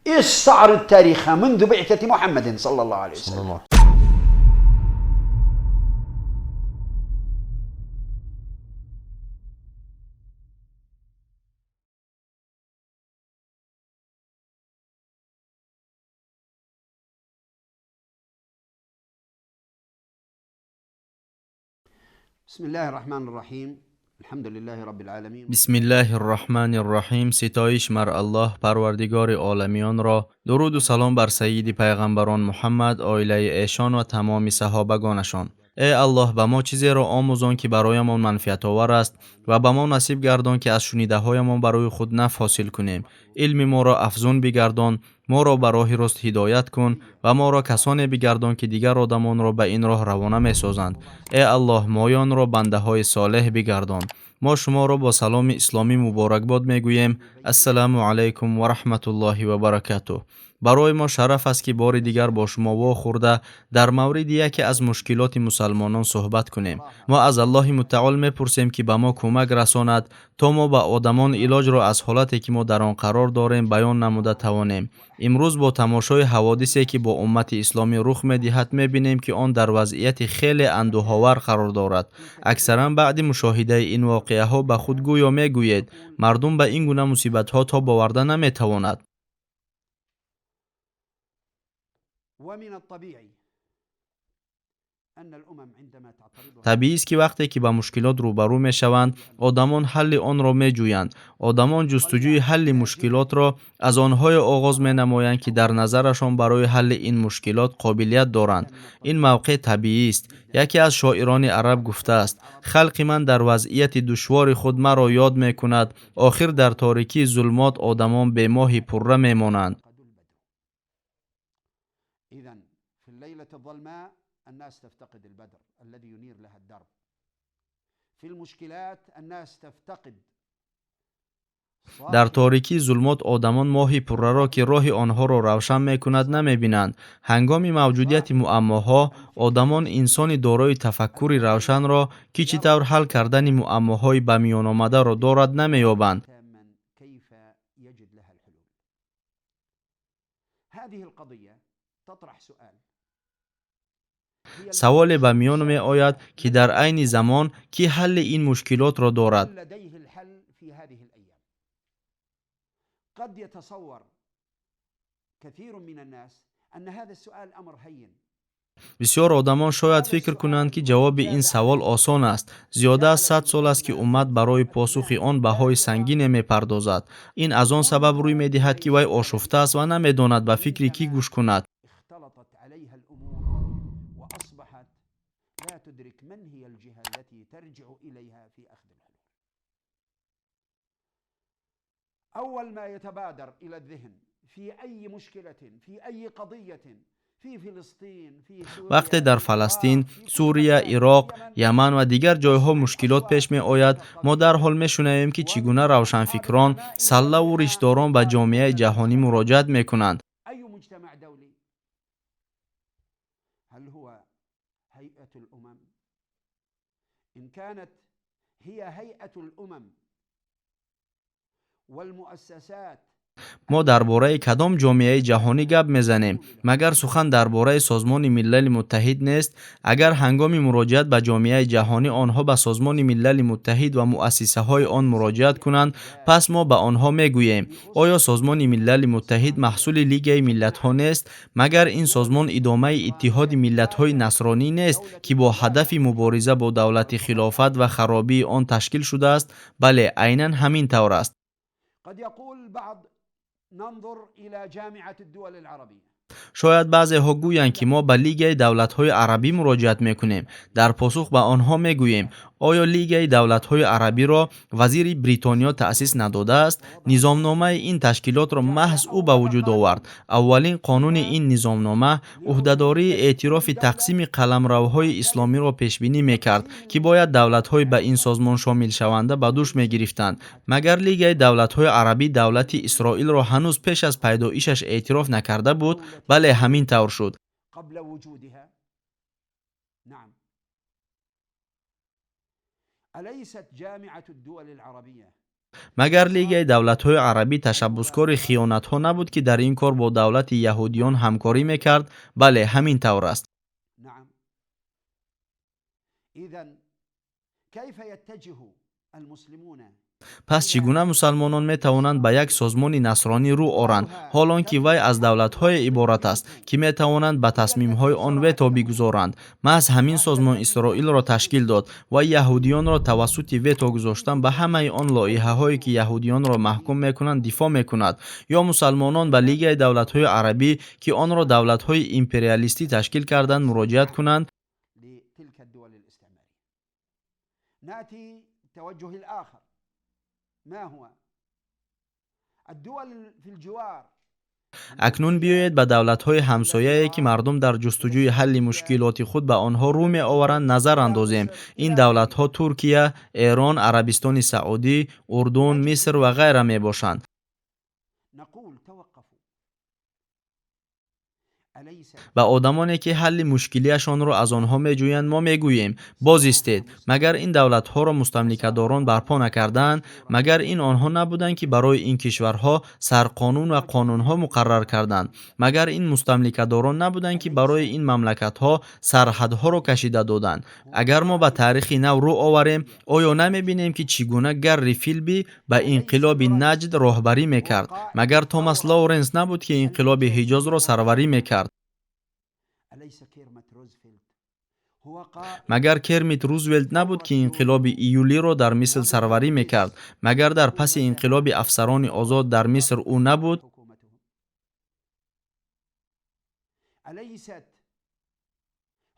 استعرض تاريخها منذ بعثة محمد صلى الله عليه وسلم. بسم الله الرحمن الرحيم. الحمد لله رب العالمين. بسم الله الرحمن الرحیم. ستایش مر الله پروردگار عالمیان را. درود و سلام بر سید پیغمبران محمد، عائله ایشان و تمام صحابگانشان. ای الله، به ما چیزی را آموزان که برایمان منفعت آور است و به ما نصیب گردان که از شنیده‌هایمان برای خود نفع حاصل کنیم. علم ما را افزون بگردان، ما را به راه راست هدایت کن و ما را کسانی بگردان که دیگر آدمان را به این راه روانه می‌سازند. ای الله، مایان را بنده های صالح بگردان. ما شما را با سلام اسلامی مبارکباد میگوییم. السلام علیکم و رحمت الله و برکاته. барои мо шараф аст, ки бори дигар бо шумо вохӯрда дар мавриди яке аз мушкилоти мусалмонон суҳбат кунем. Мо аз Аллоҳи мутаол мепурсем, ки ба мо кӯмак расонад, то мо ба одамон илоҷро аз ҳолате, ки мо дар он қарор дорем, баён намуда тавонем. Имрӯз бо тамошои ҳаводисе, ки бо уммати исломӣ рух медиҳад, мебинем, ки он дар вазъияти хеле андӯҳовар қарор дорад. Аксаран баъди мушоҳидаи ин воқеаҳо ба худ гӯё мегӯед, мардум ба ин гуна мусибатҳо тоб оварда наметавонад. Табиист, ки вақте ки ба мушкилот рӯбарӯ мешаванд, одамон ҳалли онро меҷӯянд. Одамон ҷустуҷӯи ҳалли мушкилотро аз онҳое оғоз менамоянд, ки дар назарашон барои ҳалли ин мушкилот қобилият доранд. Ин мавқеъ табиист. Яке аз шоирони араб гуфтааст: халқи ман дар вазъияти душвори худ маро ёд мекунад, охир дар торикии зулмот одамон бемоҳи пурра мемонанд. الناس تفتقد البدر الذي ينير لها الدرب. في المشكلات الناس تفتقد. дар торикии зулмот одамон моҳи пурраро, ки роҳи онҳоро равшан мекунад, намебинанд. Ҳангоми мавҷудияти муаммоҳо одамон инсони дорои тафаккури равшанро, ки чӣ тавр ҳал кардани муаммоҳои ба миён омадаро дорад, намеёбанд. Саволе ба миён меояд, ки дар айни замон кӣ ҳалли ин мушкилотро дорад? Бисёр одамон шояд фикр кунанд, ки ҷавоби ин савол осон аст. Зиёда аз 100 сол аст, ки уммат барои посухи он баҳои сангине мепардозад. Ин аз он сабаб рӯй медиҳад, ки вай ошуфта аст ва намедонад ба фикри кӣ гӯш кунад. أول ما يتبادر إلى الذهن في أي مشكلة، في أي قضية، في فلسطين، في سوريا، вақте дар Фаластин, Сурия, Ироқ, Яман ва дигар ҷойҳо мушкилот пеш меояд, мо дарҳол мешунавем, ки чӣ гуна равшанфикрон, саллаву ришдорон ба ҷомеаи ҷаҳонӣ муроҷиат мекунанд. أي مجتمع دولي؟ هل هو هيئة الأمم؟ إن كانت هي هيئة الأمم والمؤسسات. Мо дар бораи кадом ҷомеаи ҷаҳонӣ гап мезанем? Магар сухан дар бораи Созмони Милали Муттаҳид нест? Агар ҳангоми муроҷиат ба ҷомеаи ҷаҳонӣ онҳо ба Созмони Милали Муттаҳид ва муассисаҳои он муроҷиат кунанд, пас мо ба онҳо мегӯем: оё Созмони Милали Муттаҳид маҳсули Лигаи миллатҳо нест? Магар ин созмон идомаи Иттиҳоди миллатҳои насронӣ нест, ки бо ҳадафи мубориза бо давлати хилофат ва харобии он ташкил шудааст? Бале, айнан ҳамин тавр аст. قد يقول البعض: ننظر إلى جامعة الدول العربية. Шояд баъзеҳо гӯянд, ки мо ба Лигаи давлатҳои арабӣ муроҷиат мекунем. Дар посух ба онҳо мегӯем: оё Лигаи давлатҳои арабиро вазири Бритониё таъсис надодааст? Низомномаи ин ташкилотро маҳз ӯ ба вуҷуд овард. Аввалин қонуни ин низомнома ӯҳдадории эътирофи тақсими қаламравҳои исломиро пешбинӣ мекард, ки бояд давлатҳои ба ин созмон шомилшаванда ба дӯш мегирифтанд. Магар Лигаи давлатҳои арабӣ давлати Исроилро ҳанӯз пеш аз пайдоишаш эътироф накарда буд? Бале, ҳамин тавр шуд. قبل وجودها؟ نعم. أليست جامعة الدول العربية Магар Лигаи давлатҳои арабӣ ташаббускори хиёнатҳо набуд, ки дар ин кор бо давлати яҳудиён ҳамкорӣ мекард? Бале, ҳамин тавр аст. نعم. إذا كيف يتجه المسلمون Пас чӣ гуна мусалмонон метавонанд ба як созмони насронӣ рӯ оранд, ҳол он ки вай аз давлатҳое иборат аст, ки метавонанд ба тасмимҳои он вето бигузоранд? Маҳз ҳамин созмон Исроилро ташкил дод ва яҳудиёнро тавассути вето гузоштан ба ҳамаи он лоиҳаҳое, ки яҳудиёнро маҳкум мекунанд, дифоъ мекунад. Ё мусалмонон ба Лигаи давлатҳои арабӣ, ки онро давлатҳои империалистӣ ташкил карданд, муроҷиат кунанд? لتلك الدول الاستعمارية. نأتي التوجه الآخر، ما هو؟ الدول في الجوار. Акнун биёед ба давлатҳои ҳамсояе, ки мардум дар ҷустуҷӯи ҳалли мушкилоти худ ба онҳо рӯ меоваранд, назар андозем. Ин давлатҳо Туркия, Эрон, Арабистони Саудӣ, Урдун, Миср ва ғайра мебошанд. نقول توقفوا، أليس Ба одамоне, ки ҳалли мушкилиашонро аз онҳо меҷӯянд, мо мегӯем: боз истед, магар ин давлатҳоро мустамликадорон барпо накардаанд? Магар ин онҳо набуданд, ки барои ин кишварҳо сарқонун ва қонунҳо муқаррар карданд? Магар ин мустамликадорон набуданд, ки барои ин мамлакатҳо сарҳадҳоро кашида доданд? Агар мо ба таърихи нав рӯ оварем, оё намебинем, ки чӣ гуна Гарри Филби ба инқилоби Наҷд роҳбарӣ мекард? Магар Томас Лоуренс набуд, ки инқилоби Ҳиҷозро сарварӣ мекард? أليس كيرمت روزفلت هو قائد Магар Кермит Рузвелт набуд, ки инқилоби июлиро дар Миср сарварӣ мекард? Магар дар паси инқилоби афсарони озод дар Миср ӯ набуд? حكومتهم؟ أليست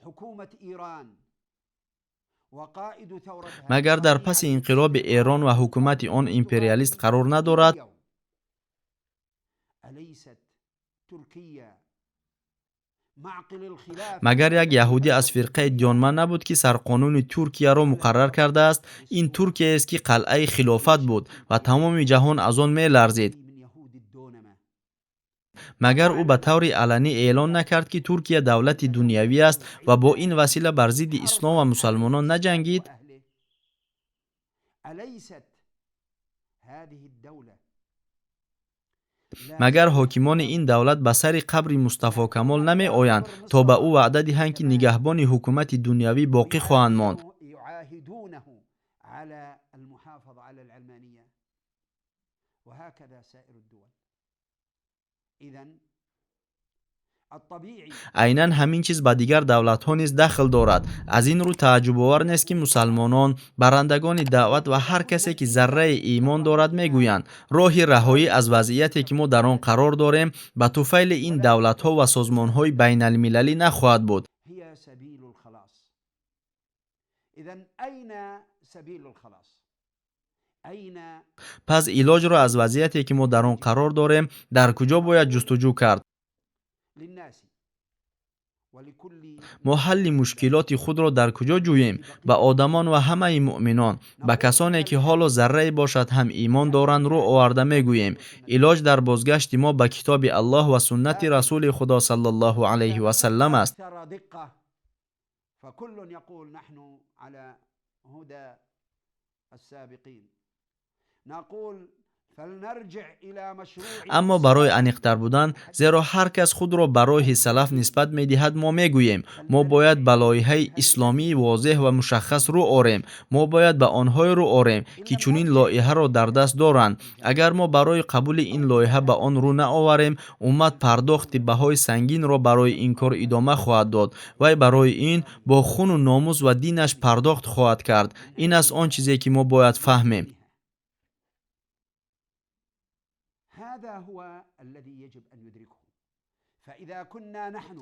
حكومة إيران وقائد ثورتها Магар дар паси инқилоби Эрон ва ҳукумати он империалист қарор надорад? اليوم؟ أليست تركيا معقل الخلاف Магар як яҳудӣ аз фирқаи Дёнма набуд, ки сарқонуни Туркияро муқаррар кардааст? Ин Туркияест, ки қалъаи хилофат буд ва тамоми ҷаҳон аз он меларзид. من يهود الدونمة؟ Магар ӯ ба таври аланӣ эълон накард, ки Туркия давлати дунявӣ аст ва бо ин васила бар зидди ислом ва мусалмонон наҷангид? وأهله؟ أليست هذه الدولة لا Магар ҳокимони ин давлат ба сари қабри Мустафо Камол намеоянд, то ба ӯ ваъда диҳанд, ки нигаҳбони ҳукумати дунявӣ боқӣ хоҳанд монд? يعاهدونه على المحافظة على العلمانية؟ وهكذا سائر الدول. إذا الطبيعي Айнан ҳамин чиз ба дигар давлатҳо низ дахл дорад. Аз ин рӯ тааҷҷубовар нест, ки мусалмонон, барандагони даъват ва ҳар касе, ки зарраи имон дорад, мегӯянд: роҳи раҳоӣ аз вазъияте, ки мо дар он қарор дорем, ба туфайли ин давлатҳо ва созмонҳои байналмилалӣ нахоҳад буд. هي سبيل الخلاص. إذا أين سبيل الخلاص؟ أين Пас илоҷро аз вазъияте, ки мо дар он қарор дорем, дар куҷо бояд ҷустуҷӯ кард? للناس ولكل Мо ҳалли мушкилоти худро дар куҷо ҷӯем? Ба одамон ва ҳамаи муъминон, ба касоне, ки ҳоло заррае бошад ҳам имон доранд, рӯ оварда мегӯем: илоҷ дар бозгашти мо ба китоби Аллоҳ ва суннати расули Худо саллаллоҳу алайҳи васаллам аст. أكثر دقة، فكل يقول نحن على هدى السابقين. نقول فلنرجع إلى مشروع Аммо барои аниқтар будан, зеро ҳар кас худро ба роҳи салаф нисбат медиҳад, мо мегӯем: мо бояд ба лоиҳаи исломии возеҳ ва мушаххас рӯ орем. Мо бояд ба онҳое рӯ орем, ки чунин лоиҳаро дар даст доранд. Агар мо барои қабули ин лоиҳа ба он рӯ наоварем, уммат пардохти баҳои сангинро барои ин кор идома хоҳад дод. Вай барои ин бо хуну номус ва динаш пардохт хоҳад кард. Ин аст он чизе, ки мо бояд фаҳмем. هذا هو الذي يجب أن يدركه. فإذا كنا نحن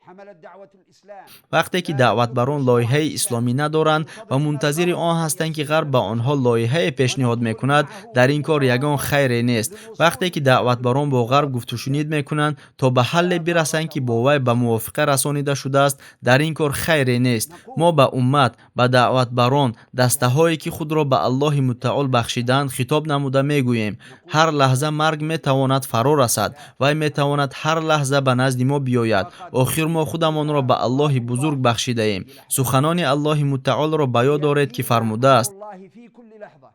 حملة دعوة الإسلام Вақте ки даъватбарон лоиҳаи исломӣ надоранд ва мунтазири он ҳастанд, ки ғарб ба онҳо лоиҳае пешниҳод мекунад, дар ин кор ягон хайре нест. Вақте ки даъватбарон бо ғарб гуфтушунид мекунанд, то ба ҳалле бирасанд, ки бо вай ба мувофиқа расонида шудааст, дар ин кор хайре нест. Мо ба уммат, ба даъватбарон, дастаҳое, ки худро ба Аллоҳи мутаол бахшидаанд, хитоб намуда мегӯем: ҳар лаҳза марг метавонад фаро расад. Вай метавонад ҳар лаҳза ба назди мо биёяд. Охир Мо худамонро ба Аллоҳи бузург бахшидаем. Суханони Аллоҳи мутаолро ба ёд оред, ки фармудааст: الله في كل لحظة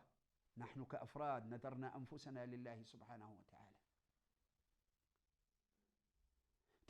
نحن كأفراد نذرنا أنفسنا لله سبحانه وتعالى.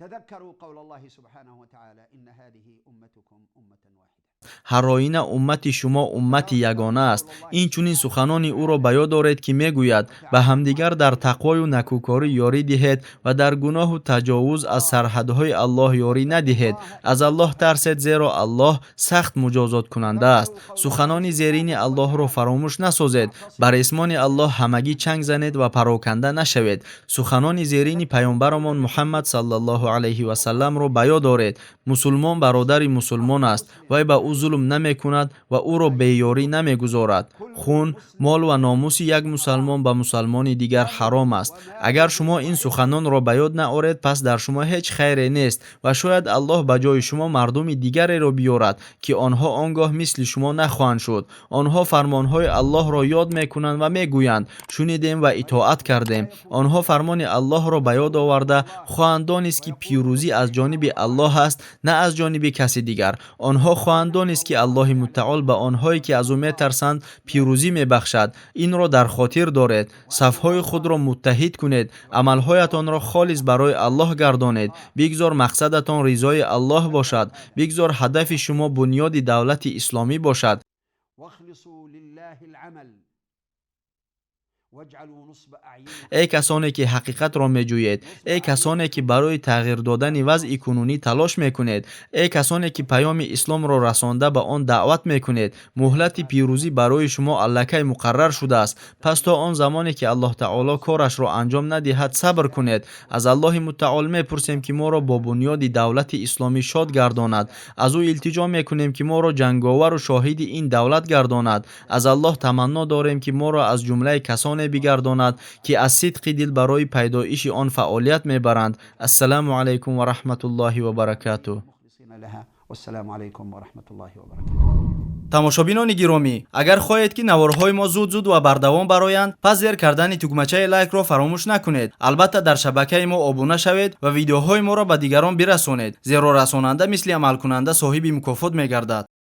تذكروا قول الله سبحانه وتعالى: إن هذه أمتكم أمة واحدة. Ҳар оина уммати шумо уммати ягона аст. Инчунин суханони ӯро ба ёд оред, ки мегӯяд: ба ҳамдигар дар тақвою накӯкорӣ ёрӣ диҳед ва дар гуноҳу таҷовуз аз сарҳадҳои Аллоҳ ёрӣ надиҳед. Аз Аллоҳ тарсед, зеро Аллоҳ сахт муҷозоткунанда аст. Суханони зерини Аллоҳро фаромӯш насозед: бар исмони Аллоҳ ҳамагӣ чанг занед ва пароканда нашавед. Суханони зерини паёмбаромон Муҳаммад саллаллоҳу алайҳи васалламро ба ёд оред: мусулмон бародари мусулмон аст, вай ба ӯ зулм намекунад ва ӯро беёрӣ намегузорад. Хун, мол ва номуси як мусалмон ба мусалмони дигар ҳаром аст. Агар шумо ин суханонро ба ёд наоред, пас дар шумо ҳеҷ хайре нест ва шояд Аллоҳ ба ҷои шумо мардуми дигареро биёрад, ки онҳо он гоҳ мисли шумо нахоҳанд шуд. Онҳо фармонҳои Аллоҳро ёд мекунанд ва мегӯянд: шунидем ва итоат кардем. Онҳо фармони Аллоҳро ба ёд оварда хоҳанд донист, ки пирӯзӣ аз ҷониби Аллоҳ аст, на аз ҷониби каси дигар. Онҳо хоҳанд донист, ки Аллоҳи мутаол ба онҳое, ки аз ӯ метарсанд, пирӯзӣ мебахшад. Инро дар хотир доред. Сафҳои худро муттаҳид кунед, амалҳоятонро холис барои Аллоҳ гардонед. Бигзор мақсадатон ризои Аллоҳ бошад. Бигзор ҳадафи шумо бунёди давлати исломӣ бошад. واخلصوا لله العمل واجعلوا نصب أعينكم Эй касоне, ки ҳақиқатро меҷӯед, эй касоне, ки барои тағйир додани вазъи кунунӣ талош мекунед, эй касоне, ки паёми исломро расонда ба он даъват мекунед, муҳлати пирӯзӣ барои шумо аллакай муқаррар шудааст. Пас то он замоне, ки Аллоҳ таоло корашро анҷом надиҳад, сабр кунед. Аз Аллоҳи мутаол мепурсем, ки моро бо бунёди давлати исломӣ шод гардонад. Аз ӯ илтиҷо мекунем, ки моро ҷанговару шоҳиди ин давлат гардонад. Аз Аллоҳ таманно дорем, ки моро аз ҷумлаи касоне бигардонад, ки аз сидқи дил барои пайдоиши он фаъолият мебаранд. Ассалому алайкум ва раҳматуллоҳи ва баракатуҳ. مخلصين لها. والسلام عليكم ورحمة الله وبركاته. Тамошобинони гиромӣ, агар хоҳед, ки наворҳои мо зуд-зуд ва бардавом бароянд, пас зер кардани тугмачаи лайкро фаромӯш накунед. Албатта, дар шабакаи мо обуна шавед ва видеоҳои моро ба дигарон бирасонед, зеро расонанда мисли амалкунанда соҳиби мукофот мегардад.